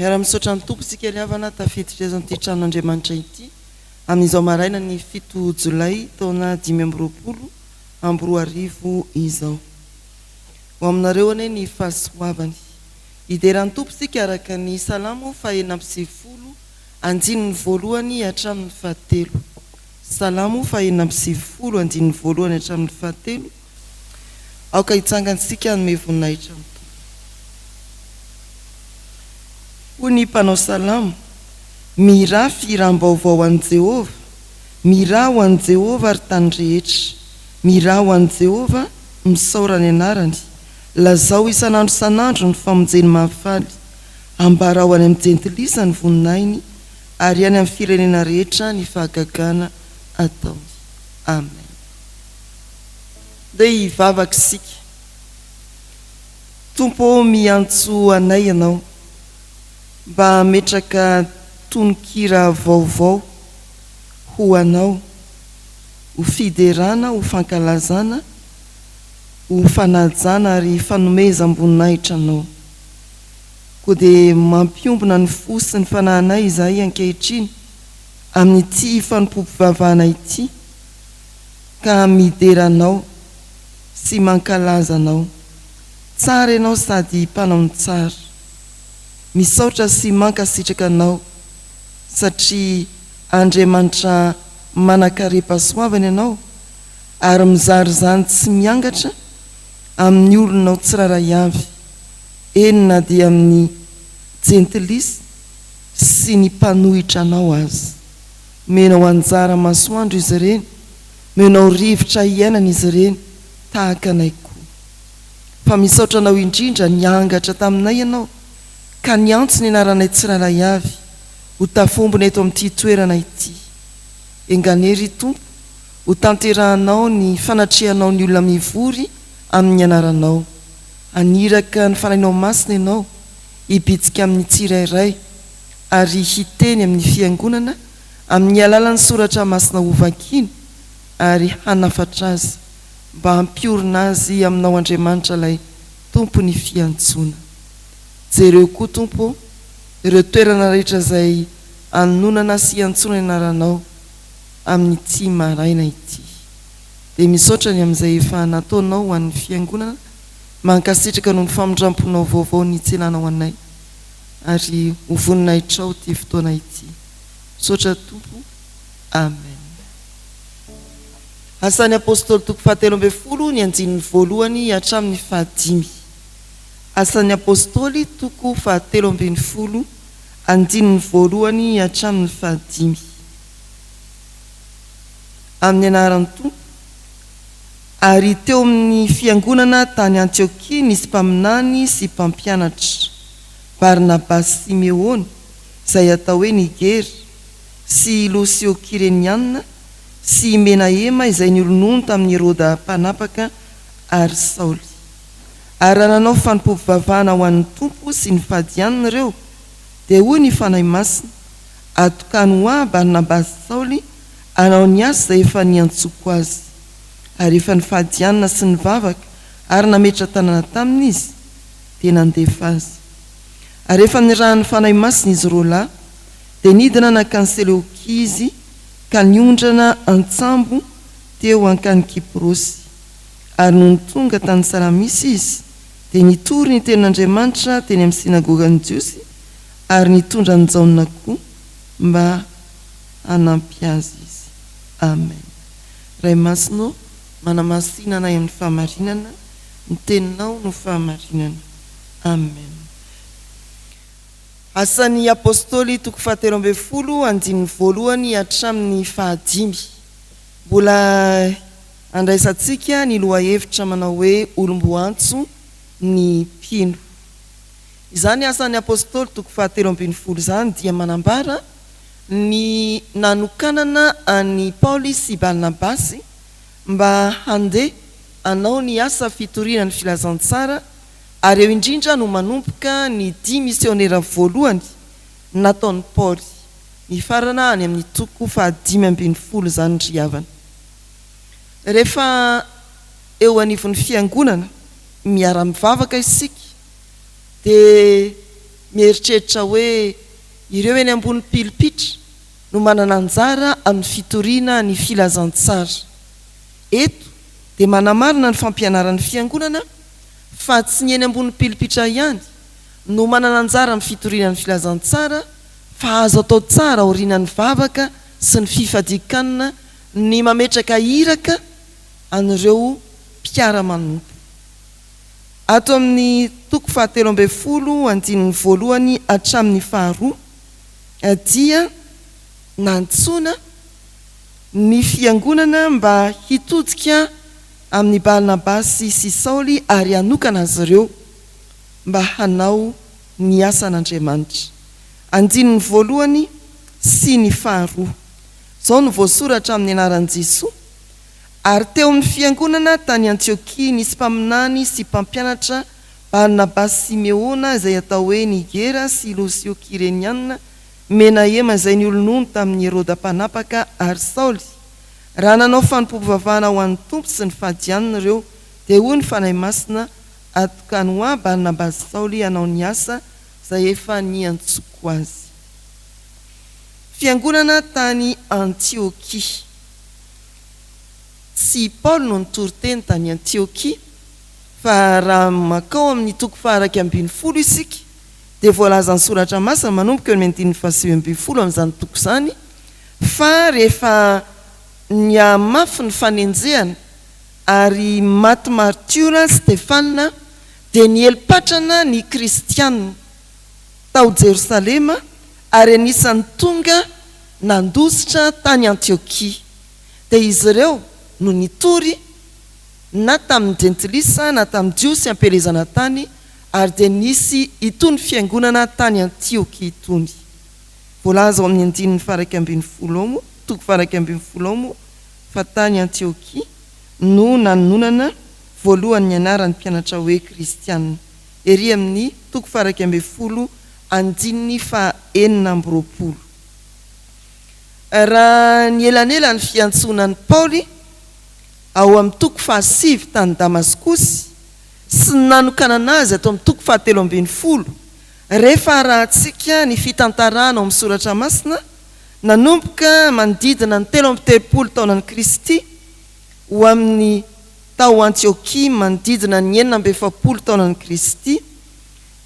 Miara-misaotra ny Tompo isika ry havana tafiditra eto amin'ity tranon'Andriamanitra ity amin'izao maraina ny 7 jolay taona 2025 izao. Ho aminareo anie ny fahasoavany. Hidera ny Tompo isika araka ny Salamo faha-96 andininy voalohany hatramin'ny fahatelo. Salamo faha-96 andininy voalohany hatramin'ny fahatelo. Aoka hitsangana isika hanome voninahitra ny Tompo. Hoy ny mpanao salamo, Mihirà fihiram-baovao ho an'i Jehovah, mihirà ho an'i Jehovah, ry tany rehetra. Mihirà ho an'i Jehovah, misaora ny anarany. Lazao isan'andro isan'andro ny famonjeny mahafaly. Ambarao any amin'ny jentilisa ny voninahiny, ary any amin'ny firenena rehetra ny fahagagana ataony. Amen. Ndeha hivavaka isika. Tompo ô, miantso anay Ianao mba hametraka tononkira vaovao ho Anao, ho fiderana, ho fankalazana, ho fanajana ary fanomezam-boninahitra Anao. Koa dia mampiombona ny fo sy ny fanahinay izahay ankehitriny amin'ity fanompoam-pivavahana ity ka midera Anao sy mankalaza Anao. Tsara Ianao sady mpanao ny tsara. Misaotra sy mankasitraka Anao satria Andriamanitra manankarem-pahasoavana Ianao ary mizara izany tsy miangatra amin'ny olonao tsirairay avy, eny na dia amin'ny jentilisa sy ny mpanohitra Anao aza. Omenao anjara masoandro izy ireny, omenao rivotra hiainana izy ireny, tahaka anay koa. Fa misaotra Anao indrindra niangatra taminay Ianao ka niantso ny anaranay tsirairay avy ho tafombona eto amin'ity toerana ity. Enganie ry Tompo ho tanterahanao ny fanatrehanao ny olona mivory amin'ny anaranao. Haniraka ny Fanahinao Masina Ianao hibitsika amin'ny tsirairay ary hiteny amin'ny Fiangonana amin'ny alalan'ny Soratra Masina hovakiana ary hanafatra azy mba hampiorina azy aminao Andriamanitra ilay Tompon'ny fiantsoana. Jereo koa Tompo ô ireo toerana rehetra izay anononana sy iantsoana ny anaranao amin'ity maraina ity. Dia misaotra ny amin'izay efa nataonao ho an'ny Fiangonana, mankasitraka noho ny famindramponao vaovao nitsenanao anay ary ho voninahitrao ity fotoana ity. Misaotra Tompo. Amen. Asan'ny Apostoly toko fahatelo ambin'ny folo ny andininy voalohany hatramin'ny fahadimy. Asan'ny Apostoly toko fahatelo ambin'ny folo andininy voalohany hatramin'ny fahadimy. Amin'ny anaran'ny Tompo. Ary teo amin'ny fiangonana tany Antiokia nisy mpaminany sy mpampianatra, Barnabasy Simeona, izay atao hoe Nigera, sy Losio Kyreniana, sy i Menahema izay niolonono tamin'i Heroda mpanapaka, ary Saoly. Ary raha nanao fanompoam-pivavahana ho an'ny Tompo sy nifady hanina ireo, dia hoy ny Fanahy Masina, Atokano ho ahy Barnabasy sy Saoly hanao ny asa izay efa niantsoako azy. Ary rehefa nifady hanina sy nivavaka ary nametra-tanana taminy izy, dia nandefa azy. Ary rehefa nirahan'ny Fanahy Masina izy roa lahy, dia nidina nankany Seleokia izy ka niondrana an-tsambo teo hankany Kyprosy. Ary nony tonga tany Salamisy izy, dia nitory ny tenin'Andriamanitra teny amin'ny synagogan'ny Jiosy ary nitondra an'i Jaona koa mba hanampy azy izy. Amen. Ray Masina ô, manamasina anay amin'ny fahamarinana, ny teninao no fahamarinana. Amen. Asan'ny Apostoly toko fahatelo ambin'ny folo andininy voalohany hatramin'ny fahadimy. Mbola andraisantsika ny lohahevitra manao hoe Olom-boantso ny mpino. Izany Asan'ny Apostoly toko fahatelo ambin'ny folo izany dia manambara ny nanokanana an'i Paoly sy Barnabasy mba handeha hanao ny asa fitoriana ny filazantsara ary eo indrindra no manomboka ny dia misionera voalohany nataon'i Paoly. Mifarana any amin'ny toko faha-15 izany ry havana. Rehefa eo anivon'ny fiangonana, miara-mivavaka isika, dia. mieritreritra hoe ireo eny ambony pilipitra no manana anjara amin'ny fitoriana ny filazantsara. Eto dia manamarina ny fampianaran'ny Fiangonana fa tsy ny eny ambony pilipitra ihany no manana anjara amin'ny fitoriana ny filazantsara fa azo atao tsara aorianan'ny vavaka sy ny fifadian-kanina ny mametraka iraka an'ireo mpiara-manompo. Ato amin'ny toko fahatelo ambin'ny folo andininy voalohany hatramin'ny faharoa dia nantsoina ny fiangonana mba hitodika amin'i Barnabasy sy Saoly ary hanokana azy ireo mba hanao ny asan'Andriamanitra. Andininy voalohany sy ny faharoa. Izao no voasoratra amin'ny anaran'i Jesoa, Ary teo amin'ny fiangonana tany Antiokia nisy mpaminany sy mpampianatra, Barnabasy Simeona izay atao hoe Nigera sy Losio Kyreniana, Menahema izay niolonono tamin'i Heroda mpanapaka ary Saoly. Raha nanao fanompoam-pivavahana ho an'ny Tompo sy ny fadianina ireo, dia hoy ny Fanahy Masina, Atokano ho ahy Barnabasy Saoly hanao ny asa izay efa niantsoako azy. Fiangonana tany Antiokia. Tsy i Paoly no nitory teny tany Antiokia, fa raha mankao amin'ny toko faha-11 isika, dia voalazan'ny Soratra Masina manomboka eo amin'ny andininy faha-19 amin'izany toko izany fa rehefa nihamafy ny fanenjehana ary maty martiora Stefana dia niely patrana ny Kristiana tao Jerosalema ary anisan'ny tonga nandositra tany Antiokia. Dia izy ireo no nitory na tamin'ny Jentilisa na tamin'ny Jiosy am-pielezana tany, ary dia nisy itony fiangonana tany Antiokia itony. Voalaza ao amin'ny andininy faha-11 ao moa, toko faha-11 ao moa, fa tany Antiokia no nanononana voalohany ny anaran'ny mpianatra hoe Kristiana, ery amin'ny toko faha-11 andininy faha-26. Raha nielanela ny fiantsoana an'i Paoly ao amin'ny toko fahasivy tany Damaskosy sy ny nanokanana azy ato amin'ny toko fahatelo ambin'ny folo, rehefa arahantsika ny fitantarana ao amin'ny Soratra Masina, nanomboka manodidina ny 33 taonan'i Kristy ho amin'ny tao Antiokia manodidina ny 46 taonan'i Kristy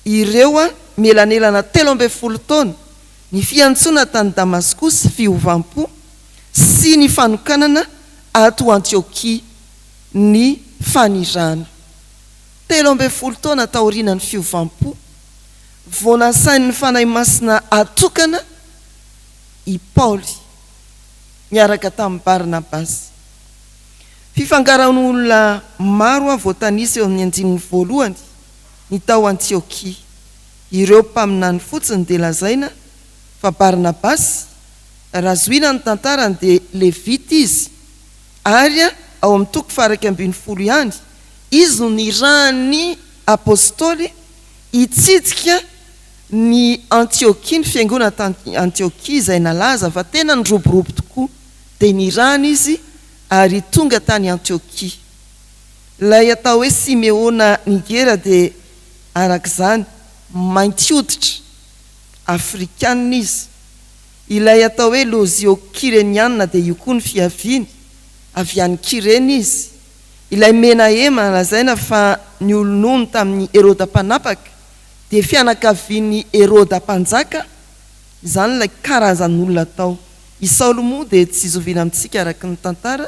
ireo mielanelana 13 taona, ny fiantsoana tany Damaskosy fiovam-po sy ny fanokanana ato Antiokia ny fanirahana. 13 taona taorianan'ny fiovam-po, vao nasain'ny Fanahy Masina atokana i Paoly niaraka tamin'i Barnabasy. Fifangaroan'olona maro voatanisa eo amin'ny andininy voalohany ny tao Antiokia. Ireo mpaminany fotsiny dia lazaina fa Barnabasy, raha zohina ny tantarany dia Levita izy, ary ao amin'ny toko faha-11 ihany, izy no nirahan'ny Apostoly hitsidika ny Antiokia, ny fiangonana tany Antiokia izay nalaza fa tena niroborobo tokoa, dia nirahana izy ary tonga tany Antiokia. Ilay atao hoe Simeona Nigera dia araka izany, mainty hoditra, Afrikanina izy. Ilay atao hoe Lozio Kyreniana dia io koa ny fiaviany, avy any Kyrene izy. Ilay Menahema lazaina fa niolonono tamin'i Heroda Mpanapaka dia fianakavian'i Heroda Mpanjaka, izany ilay karazan'olona tao. I Saoly moa dia tsy zoviana amintsika araka ny tantara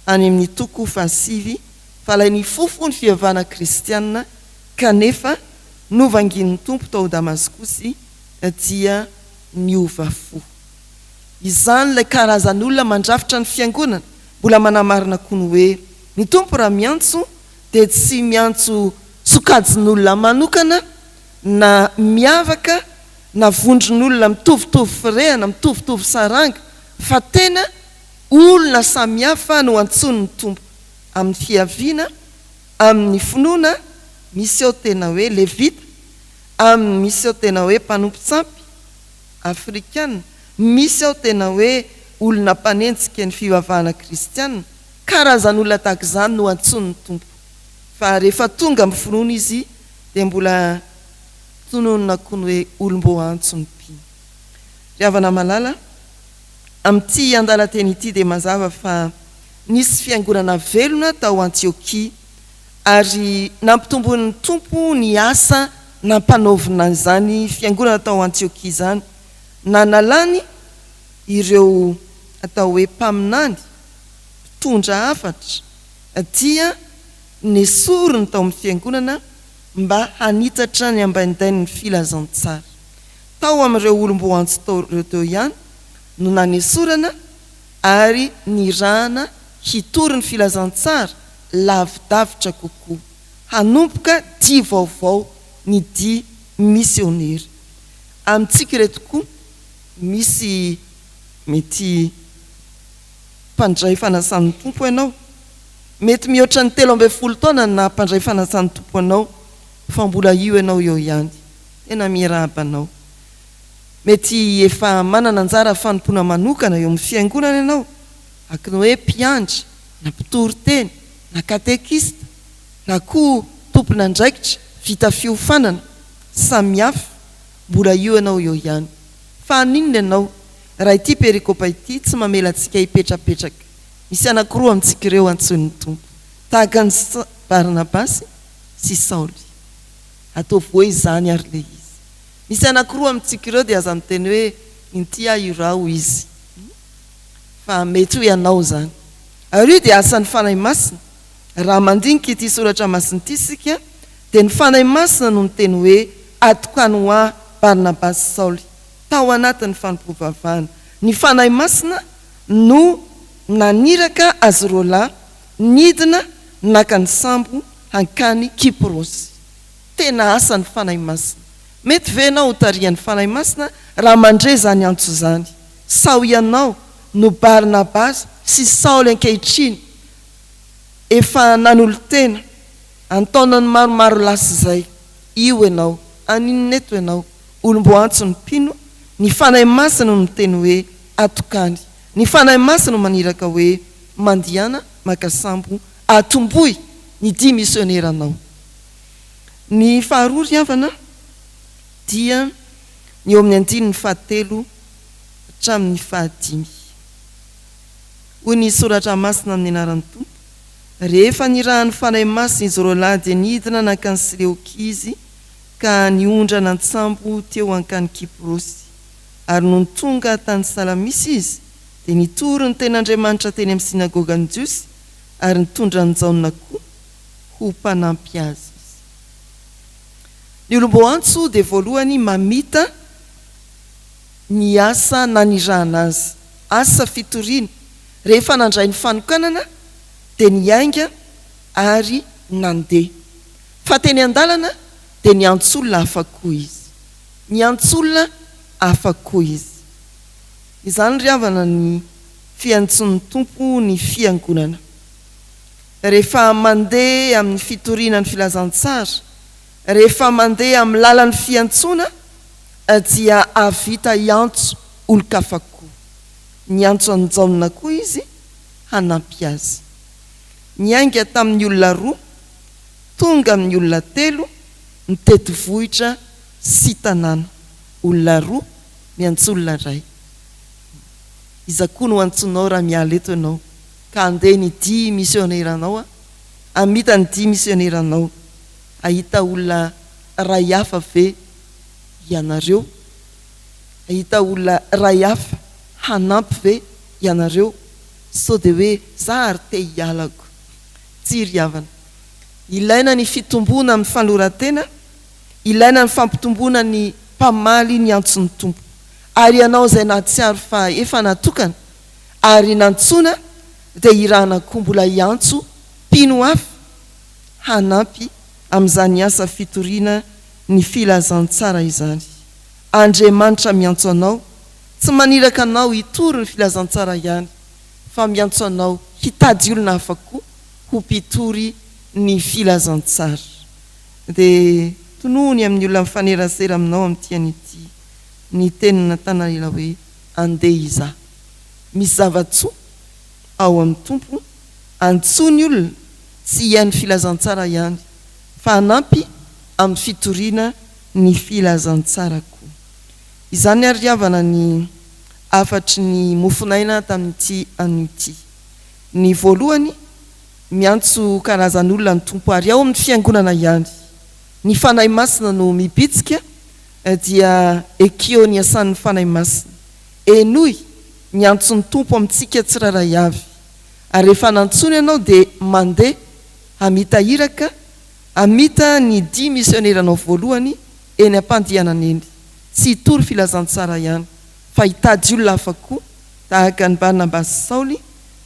any amin'ny toko fahasivy fa ilay nifofo ny fivavahana kristiana kanefa novangian'ny Tompo tao Damaskosy dia niova fo. Izany ilay karazan'olona mandrafitra ny fiangonana. Mbola manamarina koa ny hoe ny Tompo raha miantso dia tsy miantso sokajin'olona manokana na miavaka na vondron'olona mitovitovy firehana, mitovitovy saranga fa tena olona samihafa no antsoin'ny Tompo amin'ny fiaviana, amin'ny finoana, misy ao tena hoe Levita, amin'ny misy ao tena hoe mpanompo-tsampy, Afrikana, misy ao tena hoe olona mpanenjika ny fivavahana kristiana, karazan'olona tahaka izany no antsoin'ny Tompo. Fa rehefa tonga amin'ny finoana izy dia mbola. Tononina koa ny hoe olom-boaantso ny mpino. Ry havana malala, amin'ity andalan-teny ity dia mazava fa nisy fiangonana velona tao Antiokia ary nampitomboin'ny Tompo ny asa nampanaovina izany fiangonana tao Antiokia izany, nanalany ireo atao hoe mpaminany, mpitondra hafatra, dia nesoriny tao amin'ny fiangonana mba hanitatra ny ambaindain'ny filazantsara. Tao amin'ireo olom-boantso tao ireo teo ihany no nanesorana ary nirahana hitory ny filazantsara lavidavitra kokoa, hanomboka dia vaovao ny dia misionera. Amintsika ireto koa misy mety mpandray fanasan'ny Tompo ianao. Mety mihoatra ny 13 taona ny naha mpandray fanasan'ny Tompo anao fa mbola io ianao eo ihany. Tena miarahaba anao. Mety efa manana anjara fanompoana manokana eo amin'ny fiangonana ianao, aky ny hoe mpiandry, na mpitory teny, na katekista, na koa tompon'andraikitra vita fiofanana samihafa, mbola io ianao eo ihany. Fa haninona ianao raha ity perikopa ity tsy mamela antsika hipetrapetraka? Misy anankiroa amintsika ireo antsoin'ny Tompo, tahaka an'i Barnabasy sy Saoly. Ataovy hoe izany ary ilay izy. Misy anankiroa amintsika ireo dia aza miteny hoe inty aho iraho izy. Fa mety ho ianao izany. Ary io dia asan'ny Fanahy Masina. Raha mandinika ity soratra masina ity isika dia ny Fanahy Masina no niteny hoe atokano ho ahy Barnabasy sy Saoly tao anatin'ny fanompoam-pivavahana. Ny Fanahy Masina no naniraka azy roalahy nidina naka ny sambo hankany Kyprosy. Tena asan'ny Fanahy Masina. Mety ve ianao hotarihan'ny Fanahy Masina raha mandre izany antso izany? Sao ianao no Barnabasy sy Saoly ankehitriny efa nanolo-tena an-taonany maromaro lasa izay? Io ianao. Haninona eto ianao? Olom-boantso ny mpino, ny Fanahy Masina no miteny hoe atokany. Ny Fanahy Masina no maniraka hoe mandihana maka sambo atombohy ny dia misioneranao. Ny faharoa ry havana dia ny eo amin'ny andininy fahatelo hatramin'ny fahadimy. Hoy ny Soratra Masina amin'ny anaran'ny Tompo, Rehefa nirahan'ny Fanahy Masina izy roalahy dia nidina nankany Seleokia izy ka niondrana an-tsambo teo hankany Kyprosy. Ary nony tonga tany Salamisy izy dia nitory ny tenin'Andriamanitra teny amin'ny synagogan'ny Jiosy ary nitondra an'i Jaona koa ho mpanampy azy izy. Ny olom-boantso dia voalohany mamita ny asa nanirahana azy, asa fitoriana. Rehefa nandray ny fanokanana dia niainga ary nandeha. Fa teny an-dalana dia niantso olona hafa koa izy. Niantso olona hafa koa izy. Izany ry havana ny fiantsoan'ny Tompo ny Fiangonana. Rehefa mandeha amin'ny fitoriana ny filazantsara, rehefa mandeha amin'ny lalan'ny fiantsoana dia hahavita hiantso olon-kafa koa. Niantso an'i Jaona koa izy hanampy azy. Niainga tamin'ny olona roa, tonga amin'ny olona telo, nitety vohitra sy tanàna. Olona roa miantso olona iray. Iza koa no antsoinao raha miala eto ianao ka handeha ny dia misioneranao hamita ny dia misioneranao? Hahita olona iray hafa ve ianareo? Hahita olona iray hafa hanampy ve ianareo? Sao dia hoe za ary te hialako. Tsia ry havana. Ilaina ny fitomboana amin'ny fanoloran-tena, ilaina ny fampitomboana ny mpamaly ny antson'ny Tompo. Ary ianao izay nahatsiaro fa efa natokana ary nantsoina dia irahana koa mbola hiantso mpino hafa hanampy amin'izany asa fitoriana ny filazantsara izany. Andriamanitra miantso anao, tsy maniraka anao hitory ny filazantsara ihany fa miantso anao hitady olona hafa koa ho mpitory ny filazantsara. Dia tonony amin'ny olona mifanerasera aminao amin'ity anio ity ny tenin'i Natanaela hoe, Andeha hizaha. Misy zava-tsoa ao amin'ny Tompo, antsoy ny olona tsy hihaino filazantsara ihany fa hanampy amin'ny fitoriana. ny filazantsara koa. Izany ary ry havana ny hafatry ny mofon'aina tamin'ity anio ity. Ny voalohany, miantso karazan'olona ny Tompo ary ao amin'ny fiangonana ihany. Ny Fanahy Masina no mibitsika dia ekeo ny asan'ny Fanahy Masina. Henoy ny antson'ny Tompo amintsika tsirairay avy. Ary rehefa nantsoina ianao dia mandeha hamita iraka, hamita ny dia misioneranao voalohany eny am-pandihanana eny. Tsy hitory filazantsara ihany fa hitady olona hafa koa tahaka an'i Barnabasy sy Saoly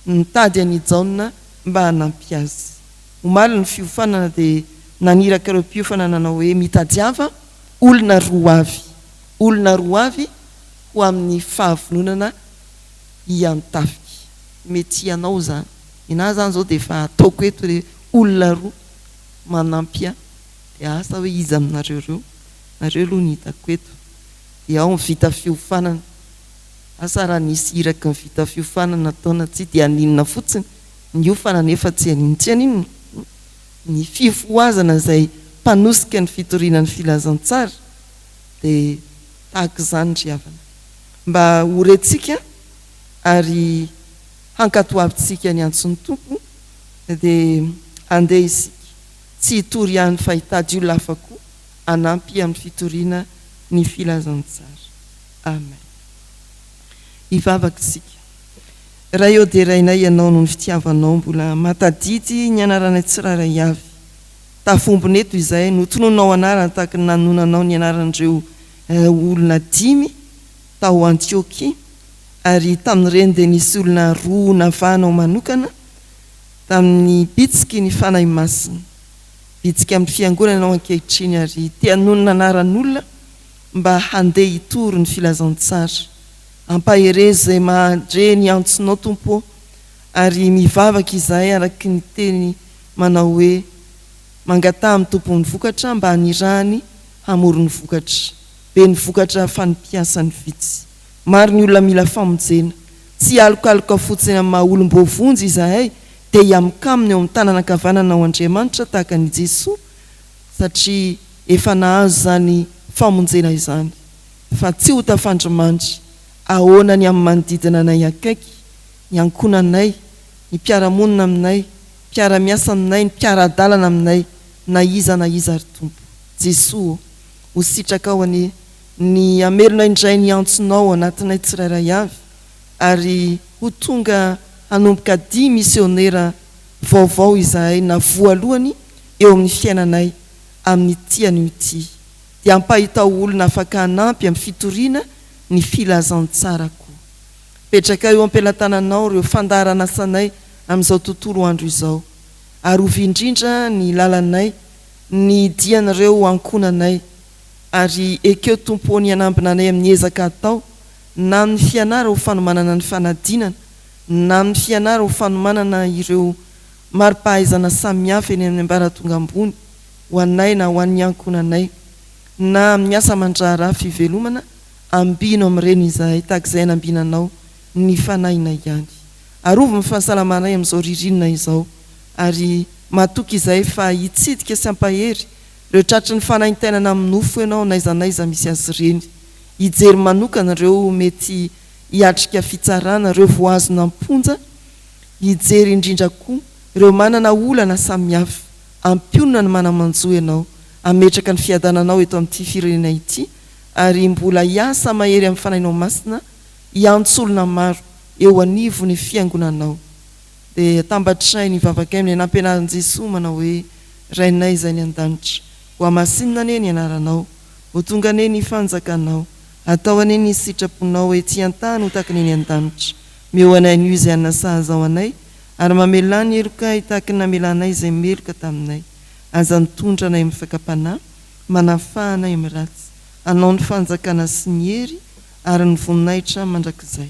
nitady an'i Jaona mba hanampy azy. Omaly ny fiofanana dia naniraka ireo mpiofana nanao hoe mitadiava olona roa avy, olona roa avy ho amin'ny fahavononana hiantafika. Mety hianao izany. Enahy izany izao dia efa ataoko eto ilay olona roa manampy ahy. Dia asa hoe iza aminareo ireo. Nareo aloha no hitako eto. Dia ao ny vita fiofanana. Asa raha nisy iraky ny vita fiofanana tao na tsia dia haninona fotsiny. Niofana nefa tsy haninona. Tsy haninona. Ny fifohazana izay mpanosika ny fitoriana ny filazantsara dia tahaka izany ry havana. Mba ho rentsika ary hankatoavintsika ny antson'ny Tompo dia handeha isika, tsy hitory ihany fa hitady olona hafa koa hanampy amin'ny fitoriana ny filazantsara. Amen. Hivavaka isika. Ray ô derainay Ianao noho ny fitiavanao mbola mahatadidy ny anaranay tsirairay avy. Tafombona eto izay notononinao anarana tahaka ny nanononanao ny anaran'ireo olona dimy tao Antiokia ary tamin'ireny dia nisy olona roa navahanao manokana tamin'ny bitsiky ny Fanahy Masina. Bitsika amin'ny fiangonana ianao ankehitriny ary te hanonona anaran'olona mba handeha hitory ny filazantsara. Ampaherezo izay mahadre ny antsonao Tompo ô, ary mivavaka izahay araky ny teny manao hoe, Mangataha amin'ny Tompon'ny vokatra mba hanirahany hamory ny vokatra. Be ny vokatra fa ny mpiasa ny vitsy. Maro ny olona mila famonjena. Tsy hialokaloka fotsiny amin'ny maha olom-boavonjy izahay dia hiamokamona eo amin'ny tanana ankavananao Andriamanitra tahaka an'i Jesoa satria efa nahazo izany famonjena izany fa tsy ho tafandrimandry ahoana ny amin'ny manodidina anay akaiky, ny ankohonanay, ny mpiara-monina aminay, mpiara-miasa aminay, ny mpiara-dalana aminay, na iza na iza ry Tompo. Jesoa ô, ho sitrakao anie ny hamelona indray ny antsonao ao anatinay tsirairay avy ary ho tonga hanomboka dia misionera vaovao izahay na voalohany eo amin'ny fiainanay amin'ity anio ity dia ampahitao olona afaka hanampy amin'ny fitoriana ny filazantsara koa. Petraka eo am-pelatananao ireo fandaharan'asanay amin'izao tontolo andro izao. Arovy indrindra ny lalanay, ny dian'ireo ankohonanay. Ary ekeo Tompo ô ny hanambina anay amin'ny ezaka atao, na amin'ny fianara ho fanomanana ny fanadinana, na amin'ny fianara ho fanomanana ireo mari-pahaizana samihafa eny amin'ny ambaratonga ambony ho anay na ho an'ny ankohonanay, na amin'ny asa aman-draharaha fivelomana, ambino amin'ireny izahay tahaka izay anambinanao ny fanahinay ihany. Arovy ny fahasalamanay amin'izao ririnina izao, ary matoky izahay fa hitsidika sy hampahery ireo tratry ny fanaintainana amin'ny nofo Ianao n'aiza n'aiza misy azy ireny. Hijery manokana ireo mety hiatrika fitsarana, ireo voahazona am-ponja, hijery indrindra koa ireo manana olana samihafa. Hampionona ny mana-manjo Ianao, hametraka ny fiadananao eto amin'ity firenena ity, ary mbola hiasa mahery amin'ny Fanahinao Masina hiantso olona maro eo anivon'ny Fiangonanao. Dia atambatray ny vavakay amin'ilay nampianarin'i Jesoa manao hoe, Rainay izay any an-danitra, hohamasinina anie ny anaranao, ho tonga anie ny fanjakanao, atao anie ny sitraponao ety an-tany ho tahaka ny eny an-danitra. Meo anay anio izay hanina sahaza ho anay, ary mamelà ny helokay tahaka ny namelanay izay meloka taminay. Aza mitondra anay amin'ny fakam-panahy, manafaha anay amin'ny ratsy. Anao ny fanjakana sy ny hery ary ny voninahitra mandrakizay.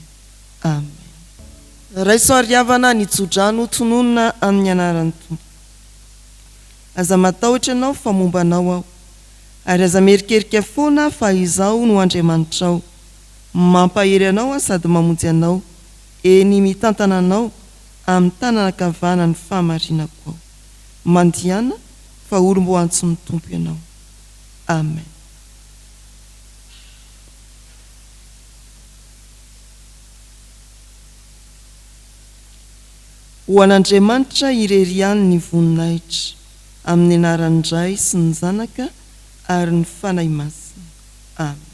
Amen. Raiso ary havana ny tsodrano tononina amin'ny anaran'ny Tompo. Aza matahotra ianao fa momba anao Aho, ary aza mierikerika foana fa Izaho no Andriamanitrao. Mampahery anao Aho sady mamonjy anao, eny mitantana anao amin'ny tanana ankavanan'ny fahamarinako Aho. Mandihana fa olom-boantson'ny Tompo ianao. Amen. Ho an'Andriamanitra irery ihany ny voninahitra, amin'ny anaran'ny Ray sy ny Zanaka ary ny Fanahy Masina. Amen.